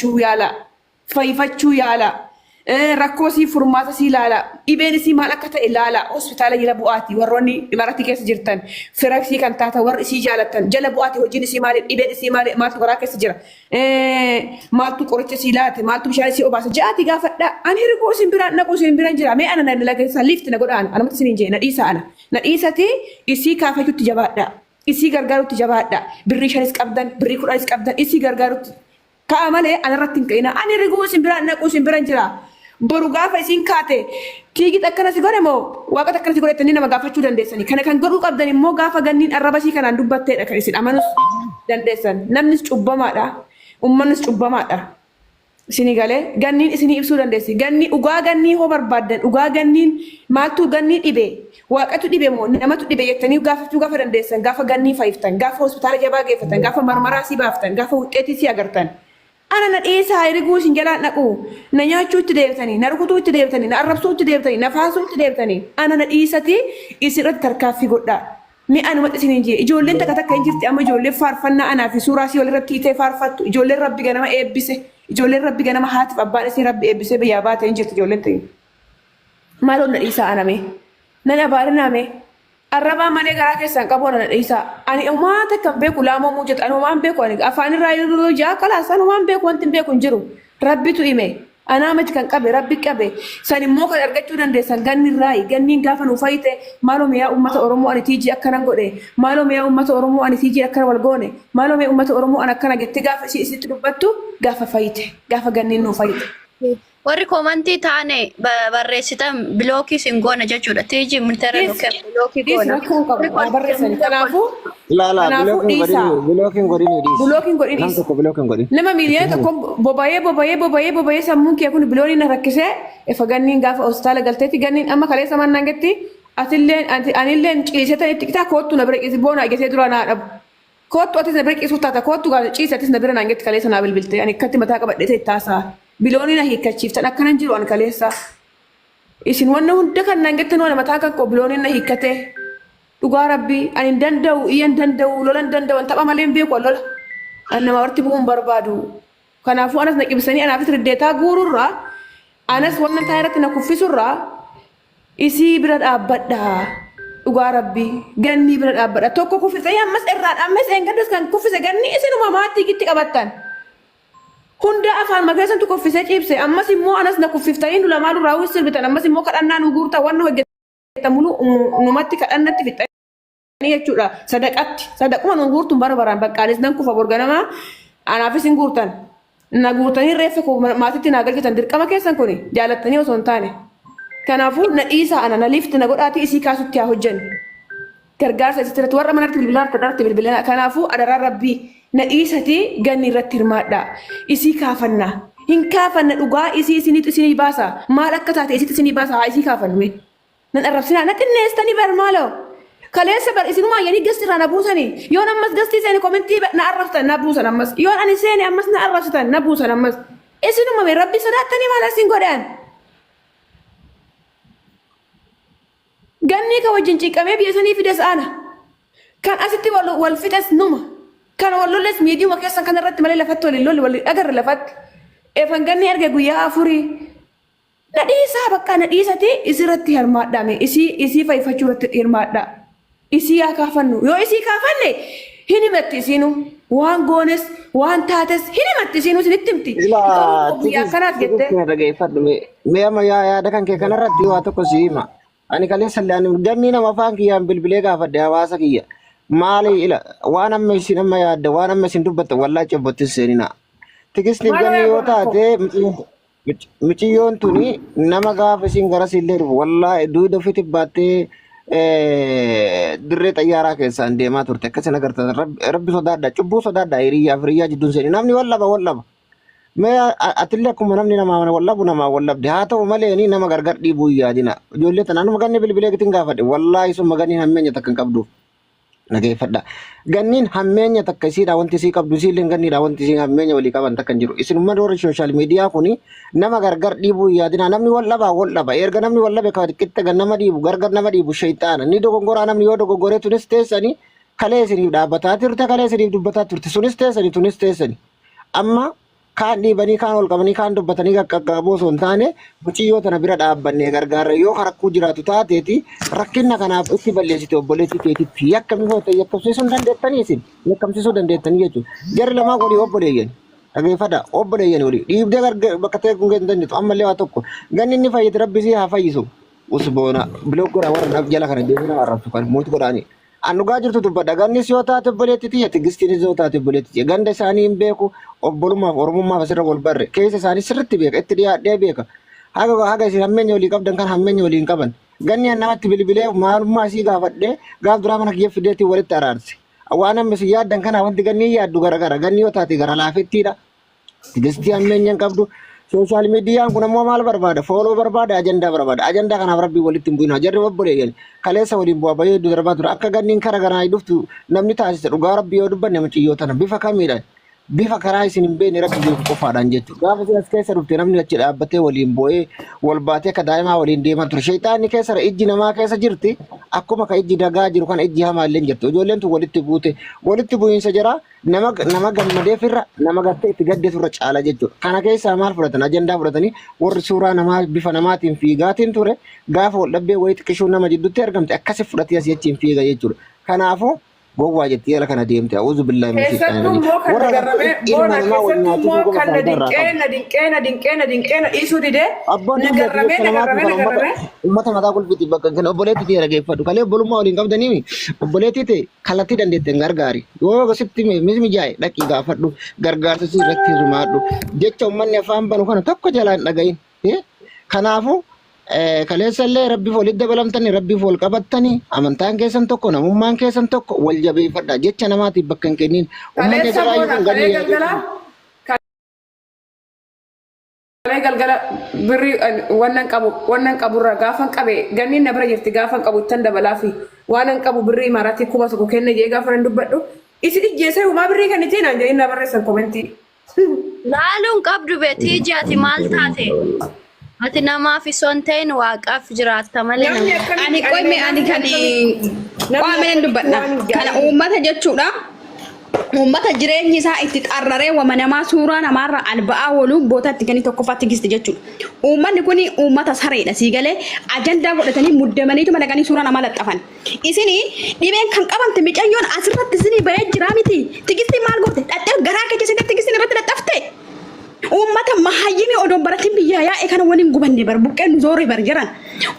kaafachuu yaala. Fayyifachuu yaala. Rakkoo isii furmaata isii laala. Dhibeen isii maal akka ta'e laala. Hospitaala jala bu'aati warroonni imarati keessa jirtan fira isii kan taatan warri isii jaalattan jala bu'aati hojiin isii maali dhibeen isii maali maaltu garaa keessa jira. Maaltu qoricha isii laate maaltu bishaan isii obaase ja'aati gaafadhaa. Ani hirkoo isin biraan dhaqu isin biraan jira. Mee ana na lageessa liifti na godha ana anumatti isiniin jee na dhiisa ana. Na dhiisati isii kaafachuutti jabaadhaa. Isii gargaarutti jabaadhaa. Birrii shanis qabdan birrii kudhanis qabdan isii gargaarutti Ka'a malee anarratti hin ka'inaa. Ani riguu isin biraan dhaqu isin biran jira. Boru gaafa isiin kaate tiigit akkana si godhe moo waaqatu akkana si godhe jettanii nama gaafachuu dandeessani. Kana kan godhuu qabdan immoo gaafa ganniin arraba isii kanaan dubbatteedha kan isin amanus dandeessan. Namnis cubbamaadha. Ummannis cubbamaadha. Isinii galee ganniin isinii ibsuu dandeessi. Ganni dhugaa gannii hoo barbaaddan dhugaa ganniin maaltu gannii dhibe waaqatu dhibe moo namatu dhibe jettanii gaafachuu gaafa dandeessan gaafa gannii fayyiftan gaafa hospitaala jabaa geeffatan gaafa marmaraa sii baaftan gaafa wuxxeetii sii agartan. Ana na dhiisaa riguu isin jalaan dhaqu na nyaachuu itti deebitanii na rukutuu itti deebitanii na arrabsuu itti deebitanii na faasuu itti deebitanii ana na dhiisatii isin irratti tarkaaffii godhaa. Mee anumatti isiniin jee ijoolleen takka takka hin jirti amma ijoolleen faarfannaa anaa fi suuraa isii walirratti hiitee faarfattu ijoolleen rabbi ganama eebbise ijoolleen rabbi ganama haatiif abbaan isii rabbi eebbisee biyyaa baate hin jirti ijoolleen ta'in. Maaloo na dhiisaa ana mee nan abaarinaa mee arrabaa malee garaa keessan qabu ana na dhiisaa ani homaa takka hin beeku laamoo muujjatu ani homaa hin beeku ani afaan irraa yeroo jaa kalaas ani homaa hin beeku wanti hin beeku hin jiru rabbitu hime Anaa miti kan qabe rabbi qabe san immoo kan argachuu dandeessan ganni irraayi ganniin gaafa nu fayyite maaloo mee yaa ummata oromoo ani tiijii akkanan godhe maaloo mee yaa ummata oromoo ani tiijii akkana wal goone maaloo mee ummata oromoo an akkana jette gaafa ishii isitti dubbattu gaafa fayyite gaafa ganniin nu fayyite. Warri koomantii taane barreessitan bilookii isin goona jechuudha. Tiijii ministeera Dhiis nu kennu bilookii dhiis goona. rakkoo hin qabu haa barreessani kanaafuu Laa laa kanaafuu bilookiin dhiisaa godhini bilookiin godhini dhiisi. bulookiin godhin Nam dhiis. tokko bilookiin godhin. Nama miiliyoona Itti tokko bobayee bobayee bobayee bobayee sammuun kee kun bilooniin na rakkisee efa ganniin gaafa hospitaala galteetti ganniin amma kaleessa mannaan getti atilleen ati anilleen ciisee tan itti qitaa koottu na bira ciisi boona egesee dura naa dhabu. Koottu atis na bira ciisuuf taata koottu gaafsa ciisi atis na bira naan getti kaleessa naa bilbilte ani akkatti mataa qabadhee ta'e taasaa biloonii na hiikkachiiftan akkanan jiru an kaleessa. Isin wanna hunda kan naan gettan waan mataa kan koo bilooniin na hiikkatee. Dhugaa rabbii ani hin danda'u iyya hin danda'u lola hin danda'u an tapha malee hin beeku an lola. An nama warti bu'uu hin barbaadu. Kanaafuu anas na cimsanii anaafis riddeetaa guururraa anas wannan taa'e irratti na kuffisurraa isii bira dhaabbadha. Dhugaa rabbii gannii bira dhaabbadha. Tokko kuffisanii ammas irraa ammas eengaddas kan kuffise ganni isinuma maattii gitti qabattan. Hunda afaanuma keessantu kuffisee ciibse ammas immoo anas na kuffiftanii nu lamaan irraa sirbitan ammas immoo kadhannaa nu guurtan waan hojjetan mulu numatti kadhannatti fixxanii jechuudha sadaqatti sadaquma nu guurtun bara baraan baqqaanis nan kufa borganama anaafis hin guurtan na guurtanii reeffa koo maatitti naa galchitan dirqama keessan kuni jaalattanii osoo hin taane kanaafuu na dhiisaa ana na liifti na godhaatii isii kaasutti haa hojjennu. Gargaarsa isitti irratti warra manatti bilbilaa irratti bilbilaa kanaafuu adaraa rabbii na dhiisatii ganni irratti hirmaadhaa isii kaafanna hin kaafanna dhugaa isii isiniitu isinii baasa maal akka taate isitti isinii baasa haa isii kaafannu mee nan arrabsinaa na xinneessitanii bar maaloo kaleessa bar isinumaa yanii gasti irraa na buusanii yoon ammas gastii seene komentii na arrabsitan na buusan ammas yoon ani seene ammas na arrabsitan na buusan ammas isinuma mee rabbii sodaattanii maal asiin godhan. Gannii ka wajjin ciqqamee biyya sanii fides ana. Kan asitti wal, wal fixes numa. Kan wal lolles miidiyuma keessan kana irratti malee lafatti wal hin lolle wal hin agarre lafatti. Efan gannii arge guyyaa afurii. Na dhiisaa bakka na dhiisati isirratti hirmaadhaa mee isii isii fayyifachuu irratti hirmaadhaa. Isii haa kaafannu. Yoo isii kaafanne hin himatti isiinu. Waan goones waan taates hin himatti isiinu isinitti himti. Ilaa Garuu guyyaa tikis akkanaas tikis jettee. kana dhageeffadhu mee mee amma yaa yaada kan kee kanarratti waa tokko si hima. Ani kaleessa illee ani ganni nama afaan kiyyaan bilbilee gaafadhe hawaasa kiyya. Maali ila waan amma isin amma yaadda waan amma isin dubbatta wallaa cobbotti seenina. Tikistiif Maaloo ganni yaa yoo gorra koo. taate miciyyoon tuni nama gaafa isin gara illee dhufu wallaahi duuda ofiitti baattee dirree xayyaaraa keessaan deemaa turte akkasin agartan rabbi sodaadha cubbuu sodaadha hiriyyaa fi hiriyyaa jidduun seeni namni wal laba wal laba. Mee atillee akkuma namni namaa wal labu namaa wal labde haa ta'u malee ni nama gargar dhiibuu hin yaadina. Ijoollee tana anuma ganni bilbilee gitin gaafadhe wallaahi summa ganniin hammeenya takka hin qabdu. Dhageeffadha. Ganniin hammeenya takka isiidha wanti isii qabdu isiillee ganniidha wanti isiin hammeenya walii qaban takka hin jiru. Isinummaan warri sooshaal miidiyaa kuni nama gargar dhiibuu hin yaadina. Namni wal dhabaa wal dhaba. Erga namni wal dhabe kan qixxa gan nama dhiibu gargar nama dhiibu shayxaana. Ni dogongoraa namni yoo dogongoree tunis teessanii kalee isiniif dhaabbataa turte kalee isiniif dubbataa turte sunis teessanii tunis teessanii. Amma Kaan dhiibanii kaan ol qabanii kaan dubbatanii qaqqaboo osoo hin taane muciyyoo tana bira dhaabbannee gargaarra yoo rakkoo jiraatu taateeti rakkina kanaaf itti balleessite obboleettii teetitti yakkamsiisoo ta'e yakkamsiisuu hin dandeettanii isin yakkamsiisuu dandeettanii jechuudha. Jarri lamaan walii obboleeyyan. Dhageeffadha obboleeyyan walii dhiibdee gargar bakka ta'e kun hin dandeettu ammallee waa tokko ganni inni fayyite rabbi isii haa fayyisu. Usboona bilook godhaa warra jala kana deemee nama arrabsu kan mootu godhaanii. An dhugaa jirtu dubbadha. Gannis yoo taate obboleetti tiyya, Tigistiinis yoo taate obboleetti tiyya. Ganda isaanii hin beeku, obbolummaaf oromummaaf asirra wal barre. Keessa isaanii sirriitti beeka, itti dhiyaadhee beeka. Haga haga isin hammeenya walii qabdan kan hammeenya walii hin qaban. Ganni an namatti bilbilee maalummaa isii gaafadhee gaaf duraa mana kiyya fideetiin walitti araarse. Waan amma isin yaaddan kana wanti ganni yaaddu gara gara. Ganni yoo taate gara laafettiidha. Tigistii hammeenya hin qabdu. Sooshaal miidiyaan kun ammoo maal barbaada? Fooloo barbaada, ajandaa barbaada. Ajandaa kanaaf rabbii walitti hin bu'ina. Jarri obboleeyyan kaleessa waliin bu'aa bahee hedduu darbaa ture. Akka ganniin kara ganaa dhuftu namni taasise dhugaa rabbii yoo dubbanne muciyyoo tana bifa kamiidhaan bifa karaa isin hin beekne rabbi beeku qofaadhaan jechuudha. Gaafa isin as keessa dhufte namni achi dhaabbatee waliin bu'ee wal baatee akka daa'imaa waliin deemaa ture. Sheexaanni keessa ijji namaa keessa jirti akkuma ka ijji dagaa jiru kana ijji hamaa illee hin jirti. Ijoolleen tun walitti buute walitti bu'iinsa jira. Nama gammadeef irra nama gartee itti gaddeetu irra caala jechuudha. Kana keessaa maal fudhatan? Ajandaa fudhatanii warri suuraa namaa bifa namaatiin fiigaatiin ture gaafa wal dhabbee wayii xiqqishuu nama jidduutti argamte akkasi fudhatee asii achiin fiiga jechuudha. Kanaafuu gowwaa jettee jala kana deemte a'uuzu billaahi mina Keessattuu shayxaani immoo kan na warra gartee garramee ilma boona namaa wal keessattuu nyaachisuu immoo qofa kan na faayidaa irraa dinqee qabu. na dinqee na dinqee na dinqee na dhiisuu didee Abboon na dhimma garramee jecha na namaatiif garramee kan na ummata garramee ummata mataa qulfiiti bakka kan obboleetti ta'e dhageeffadhu. Kalee obbolummaa waliin qabdanii obboleettii ta'e kallattii dandeetteen gargaari. Yoo sitti mijaa'e dhaqii gaafadhu gargaarsa si irratti hirmaadhu. Jecha ummanni afaan banu kana tokko jalaan dhagahin. Kanaafuu kaleessa illee rabbiif walitti dabalamtanii rabbiif wal qabattanii amantaan keessan tokko namummaan keessan tokko wal jabeeffadha. Jecha namaatiif bakka hin kennin. Ummanni Kaleessa asirraa boona jiru kalee ganni yaaduu galgala qabu. Kalee galgala birrii wannan qabu wannan qaburra gaafan qabe ganniin na bira jirti gaafan qabu ittan dabalaafi waanan qabu birrii imaaraatii 1000 kenne jee gaafa nan dubbadhu isin ijjeesee humaa birrii kennitii naan jedhin na barreessan komentii. Laaluun qabdu be Tiiji ati maal taate? Ati namaaf osoo hin ta'in waaqaaf jiraatta malee Namni nama. akkamitti Ani qoyme ani namni kan akkamitti namni qo'ameen akkamitti dubbadha. waan Kana jaalatu uummata jechuudha. Uummata jireenyi isaa itti xarraree wama namaa suuraa namaarra alba'aa oolu boota itti ganii tokkoffaatti gisti jechuudha. Uummanni kun uummata sareedha sii galee ajandaa godhatanii muddamaniituma dhaqanii suuraa namaa laxxafan. Isin dhibeen kan qabamte micayyoon asirratti isinii bahee jiraa miti. Tigistiin maal goote? Dhaqxee garaa keessa seentee tigistiin irratti laxxafte. Uummata mahayyimii odoo baratiin biyyaa yaa'e kana waliin gubanne bar buqqeen nu zoore bar jiran.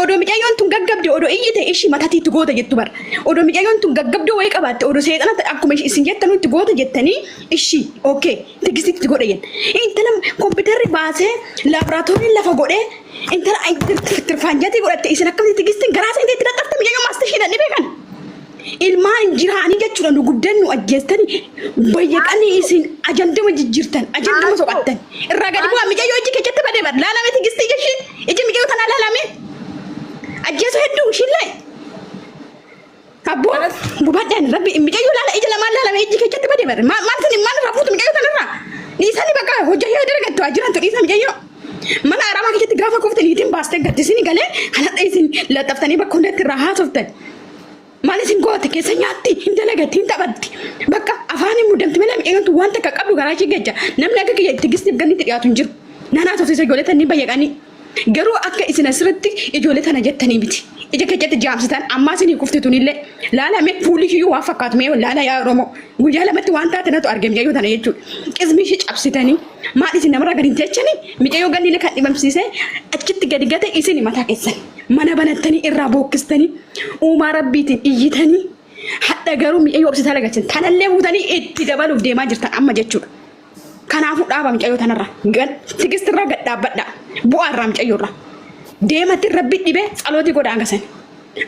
Odoo micayyoon tun gaggabde odoo iyyite ishii matatii itti goota jettu bar. Odoo micayyoon tun gaggabdoo wayii qabaatte odoo seexana akkuma isin jettanu itti goota jettanii ishii okay tigistitti itti godhe jenna. Intala kompiitarri baasee laaboraatooriin lafa godhee intala tirfaanjatii godhatte isin akkamitti tigistiin garaa seentee itti laxxafte micayyoon maastashiidhaan dhibee kana. Ilmaan hin jiraanii jechuudha nu gubdan nu ajjeestani bayyaqanii isin ajanduma jijjiirtan ajanduma soqattan irraa gadi bu'aa micayyoo iji keessatti badee bar laalame tigistii ija ishii iji micayyoo tanaa laalame ajjeesu hedduu ishiillee abboo gubadhaan rabbi micayyoo laala ija lamaan laalame iji keessatti badee bar maal isin maal irraa fuutu micayyoo tanarraa dhiisanii bakka hojjaa dalagattu haa jiraattu dhiisa micayyoo. Mana arabaa keessatti gaafa kufte niitiin baastee gatti isin galee kanadha isin laxaftanii bakka hundatti irraa haasoftan. Maal isin goote keessa nyaatti hin dalagatti hin taphatti. Bakka afaan hin muddamti malee miidhagantu waan takka qabdu garaa ishee geecha. Namni akka kiyya itti gistiif gannitti dhiyaatu hin jiru. Naan haasofsiisa ijoollee tanni bayyaqanii. Garuu akka isin asirratti ijoollee tana jettanii miti. Ija keessatti jaamsitan ammaa isinii kufte tunillee laalame fuulli ishiyyuu waan fakkaatu mee laala yaa Oromoo. Guyyaa lamatti waan taate natu arge micayyoo tana jechuudha. Qismii ishee cabsitanii maal isin namarraa gadi hin teechanii micayyoo ganniilee kan dhibamsiisee achitti gadi gate isin mataa keessan. Mana banattanii irraa bookkistanii uumaa rabbiitiin iyyitanii hadha garuu micayyoo obsitaa lagalchan tanallee fuutanii itti dabaluuf deemaa jirtan amma jechuudha. Kanaafuu dhaaba micayyoo tanarra tigistirraa gad dhaabbadha bu'aa irraa micayyoo irraa deematti rabbi dhibee tsalootii godha hanga sani.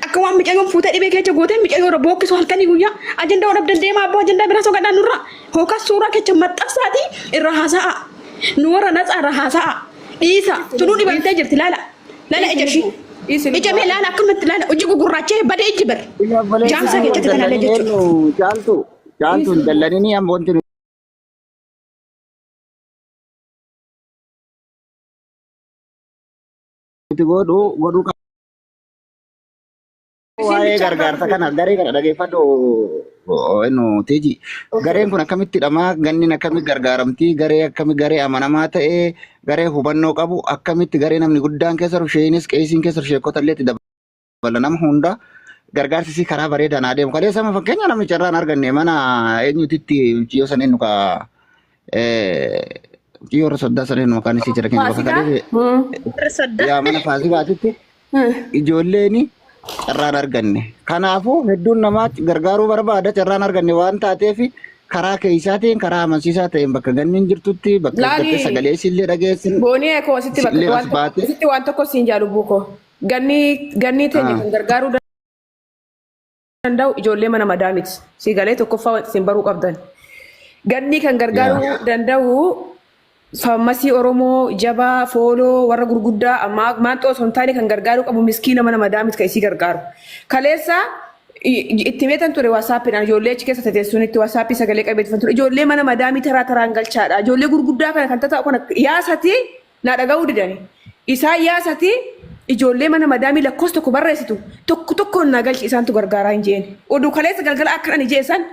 Akka waan micayyoon fuutee dhibee keessa gootee micayyoo irra bookkisu halkanii guyyaa ajandaa wal dhabdan deemaa abboo ajandaa biraa soqadhaa nurraa hookaa suuraa keessa maxxansaatii irra haasa'a. Nu warra natsaa irra haasa'a. Dhiisa tunuu dhibamtee jirti laala. Laala ija ishii. Ija mee laala akkamatti laala hojii gugurraachee badee ijji bar. Jaamsa keessatti tanallee jechuudha. Caaltu caaltu hin dallanini amma wanti nuti godhu godhuu qabna. Isiin Waa'ee bichaa gargaarsa baafte. kana garee kana dhageeffadhu Enu Tiiji. Gareen kun akkamitti hidhamaa ganniin akkamitti gargaaramtii garee akkami garee amanamaa ta'ee garee hubannoo qabu akkamitti garee namni guddaan keessa jiru sheeyinis qeesiin keessa jiru sheekota illee itti dabala nama hunda gargaarsi isii karaa bareedaan adeemu. Kaleessa amma fakkeenya namni carraan arganne mana eenyutitti mucayyoo san eenyu ka mucayyoo warra soddaa san eenyu maqaan isii jira keenya bakka Faasikaa? kaleessa Warra soddaa. yaa mana faasikaatitti ijoolleen carraan arganne. Kanaafuu hedduun namaa gargaaruu barbaada carraan arganne waan taateef karaa keessaatiin karaa amansiisaa ta'een bakka ganniin jirtutti bakka Laali. gartee sagalee isillee dhageessin Boonii koo sitti bakka isillee waan as tokko baate. sitti waan tokko siin jaalu buukoo. Ganni gannii teenya kan gargaaruu danda'u ijoollee mana madaamiti. Si galee tokkoffaa wanti isin baruu qabdan. Gannii kan gargaaruu danda'u faammasii Oromoo jabaa fooloo warra gurguddaa ammaa maanxoo osoo hin taane kan gargaaruu qabu miskiina mana madaamiti kan isii gargaaru. Kaleessa itti meetan ture waasaappiidhaan ijoollee achi keessa teessuunitti waasaappii sagalee qabeeffatan ture ijoollee mana madaamii taraa taraan galchaadha. Ijoollee gurguddaa kana kan tataa'u kana yaasati naa dhaga'uu didani. Isaan yaasati ijoollee mana madaamii lakkoofsa tokko barreessitu tokko tokkoon naa galchi isaantu gargaaraa hin jeen. Oduu kaleessa galgala akka ani jeessan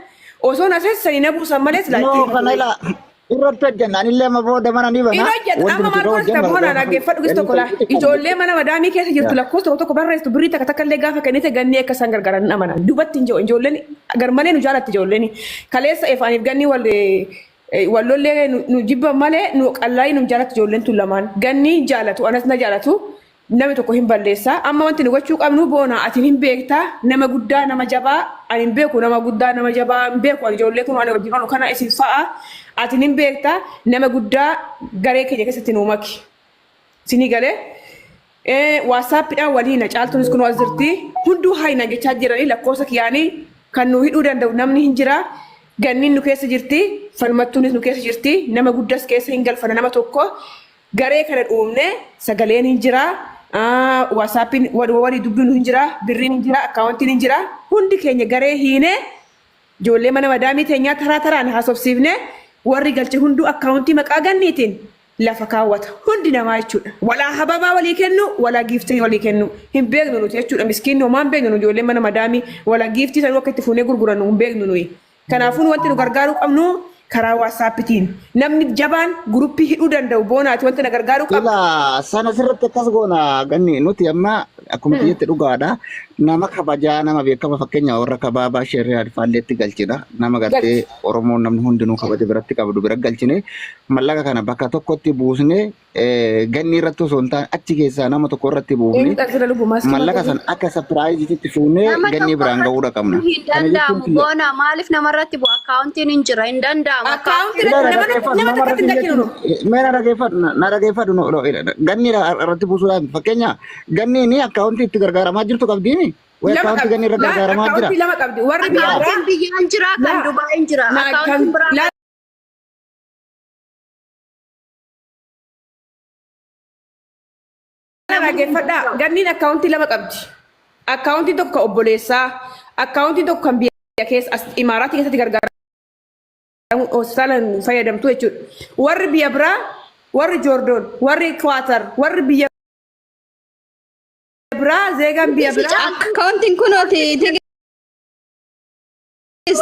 osoo na seessanii na buusan malee silaa No, itti kana ilaa irratti hojjenna. Anillee amma booda mana ni bana. Inni hojjeta Wanti amma nuti maal irra goona hojjennu boona dhaggeeffadhu gis tokko laa ijoollee mana madaamii keessa jirtu lakkoofsa tokko tokko barreessitu birrii takka takka illee gaafa kennite gannii akka isaan gargaaran hin amanan dubatti hin jiru ijoolleen garmalee nu jaalatti ijoolleen kaleessa efaaniif gannii wal wal lollee nu jibban malee nu qallaayii nu jaalatti ijoolleen tun lamaan gannii jaalatu anas na jaalatu namni tokko hin balleessa amma wanti nu gochuu qabnu boona ati hin beektaa nama guddaa nama jabaa ani hin beeku nama guddaa nama jabaa hin beeku ani ijoollee kun ani wajjin oolu kana isin fa'a ati hin beektaa nama guddaa garee keenya keessatti nuu maki sinii galee waatsaappiidhaan waliin caaltuunis kun as jirti hunduu haayina jechaa jiranii lakkoofsa kiyyaanii kan nu hidhuu danda'u namni hin jira ganniin nu keessa jirti falmattuunis nu keessa jirti nama guddas keessa hin galfana nama tokko garee kana dhuumne sagaleen hin jira waasaappiin walii dubbiin hin jira birriin hin jira akkaawwantiin hin jira hundi keenya garee hiine ijoollee mana madaamii teenyaa taraa taraan haasofsiifne warri galche hunduu akkaawwantii maqaa ganniitiin lafa kaawwata hundi namaa jechuudha. Walaa hababaa walii kennu walaa giiftii walii kennu hin beeknu nuti jechuudha miskiinni homaa hin beeknu nu ijoollee mana madaamii walaa giiftii sanuu akka itti fuunee gurgurannu hin beeknu nuyi. Kanaafuu wanti nu gargaaruu qabnu karaa waatsaappitiin namni jabaan guruppii hidhuu danda'u boonaati wanti na gargaaruu qabdu. Ilaa sana sirriitti akkas goona ganni nuti amma akkuma jette dhugaadha. Nama kabajaa nama beekama fakkeenya warra kabaabaa sheerree alfaalleetti galchina. Nama gartee Oromoon namni hundinuu kabaja biratti qabdu bira galchine mallaqa kana bakka tokkotti buusne ganni irratti osoo hin taane achi keessaa nama tokko irratti buufne Eenyu dhaltira lubbu maaskii mallaqa maal san akka sapiraayiziitti fuunee Nama ganni tokko biraan ga'uudha qabna. hin Kana jechuun danda'amu kiyya boona maaliif namarratti bu'a akkaawuntiin hin jira hin danda'amu Akkaawuntii Ila irratti nama dhaggeeffadhu nama nama takkatti irratti hin galchinu nu. jechuun mee na dhaggeeffadhu na dhaggeeffadhu no, no, ganni irratti buusuudhaan fakkeenya ganni ni akkaawuntii itti gargaaramaa jirtu qabdiini way Lama akkaawuntii qabdi. ganni irra Laa gargaaramaa jira. akkaawuntii lama qabdi. Warri biyya biraa Akkaawuntiin biyyaan jira kan laa Dubaayin jira naa kan akkaawuntiin biraa laa dhaggeeffadhaa. Ganniin akkaawuntii lama qabdi. Akkaawuntiin tokko kan obboleessaa, akkaawuntiin tokko kan biyya keessa as imaaraatii keessatti gargaaramu hospitaala fayyadamtu jechuudha. Warri biyya biraa, warri Joordoon, warri Kwaatar, warri biyya biraa, zeegaan biyya biraa Akkaawuntiin kunooti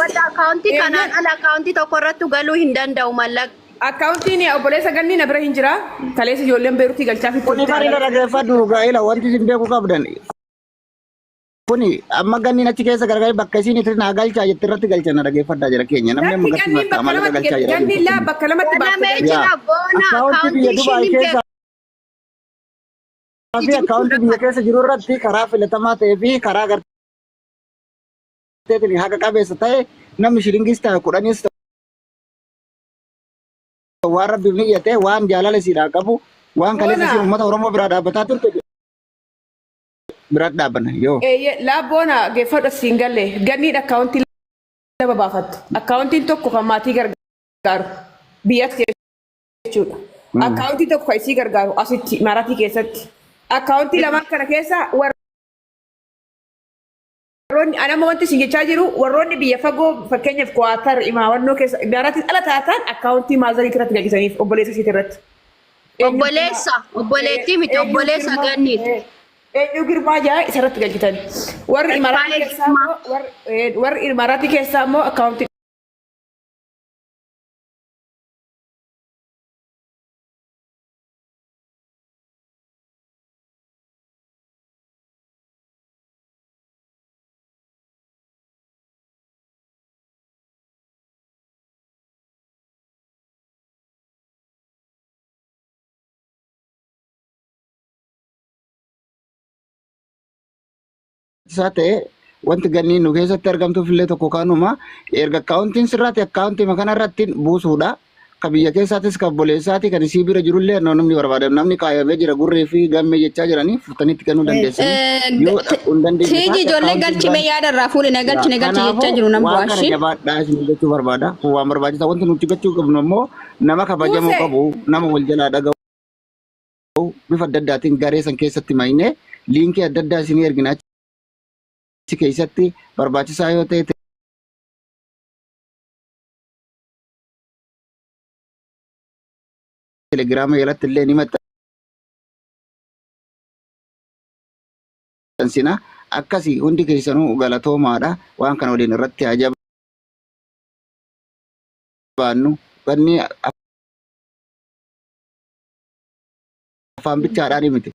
Wanta akkaawuntii kanaan ala akkaawuntii tokko irratti galuu hin danda'u mallaqa. Akkaawuntiin obboleessa ganni na bira hin jira. Kaleessa ijoolleen Beeruutii galchaa fi Kuni bari na dhaggeeffadhu gaa'ela wanti isin beekuu qabdan. Kuni amma ganniin achi keessa gargaaree bakka isiin itti naa galchaa jette irratti galcha na dhaggeeffadhaa jira keenya. Namni amma Lakki gatti ganniin bakka bakka mallaqa lamatti galchaa jira. ganniin laa bakka lamatti baafte Banamee ganni. jira boona Akkaawuntii biyya akkaawuntii ishiin Dubaay hin keessa fi akkaawuntii biyya keessa jiru irratti karaa filatamaa ta'ee fi karaa garteetiin haqa qabeessa ta'e namni shilingis ta'e kudhanis ta'e waan rabbiif niyyate waan jaalala isiidhaa qabu waan kaleessa Boona. isiin uummata Oromoo biraa dhaabbataa turte bira dhaabbanna yoo. Eeyyee laa boona geeffadhu siin galle ganniin akkaawuntii lama baafattu. Akkaawuntiin tokko kan maatii gargaaru biyyatti jechuudha. Akkaawuntii tokko kan isii gargaaru asitti imaaraatii keessatti. Akkaawuntii lamaan kana keessa warroonni anama wanti isin jechaa jiru warroonni biyya fagoo fakkeenyaaf Kuwaatar imaawannoo keessa imaaraatiin ala taatan akkaawuntii maazarii irratti galchisaniif obboleessa isiit irratti. Obboleessa obboleettii miti obboleessa ganniiti. Eenyu girmaa jaa isarratti galchitan. Warri Imaraatii Tasfaayee keessaa Girmaa. immoo warri Imaraatii keessaa immoo akkaawuntii Isaa ta'e wanti ganni nu keessatti argamtuuf illee tokko kanuma erga akkaawuntiin sirraati akkaawuntii kana irratti buusuudha. Ka biyya keessaatis kan obboleessaati kan isii bira jirullee namni barbaadamu namni kaayamee jira gurree fi gammee jechaa jiranii furtanii itti kennuu dandeessanii yoo hin dandeenye Tiiji taate ijoollee akkaawuntiin galchime biraan yaada irraa fuudhi na galchi na galchi jechaa Kanaafuu jiru nan waan kana bu'aashi. jabaadhaa isin jechuu barbaada. Kun waan barbaachisaa wanti nuti gochuu qabnu immoo nama kabajamuu Buuse. qabu nama wal jalaa dhaga'u bifa adda addaatiin garee san keessatti maynee liinkii adda addaa isinii ergina achi keessatti barbaachisaa yoo ta'e telegiraama jalatti illee ni maxxansina. Akkasii hundi keessanuu galatoomaadha. Waan kana waliin irratti haa jabaannu. Wanni afaan bichaadhaan miti.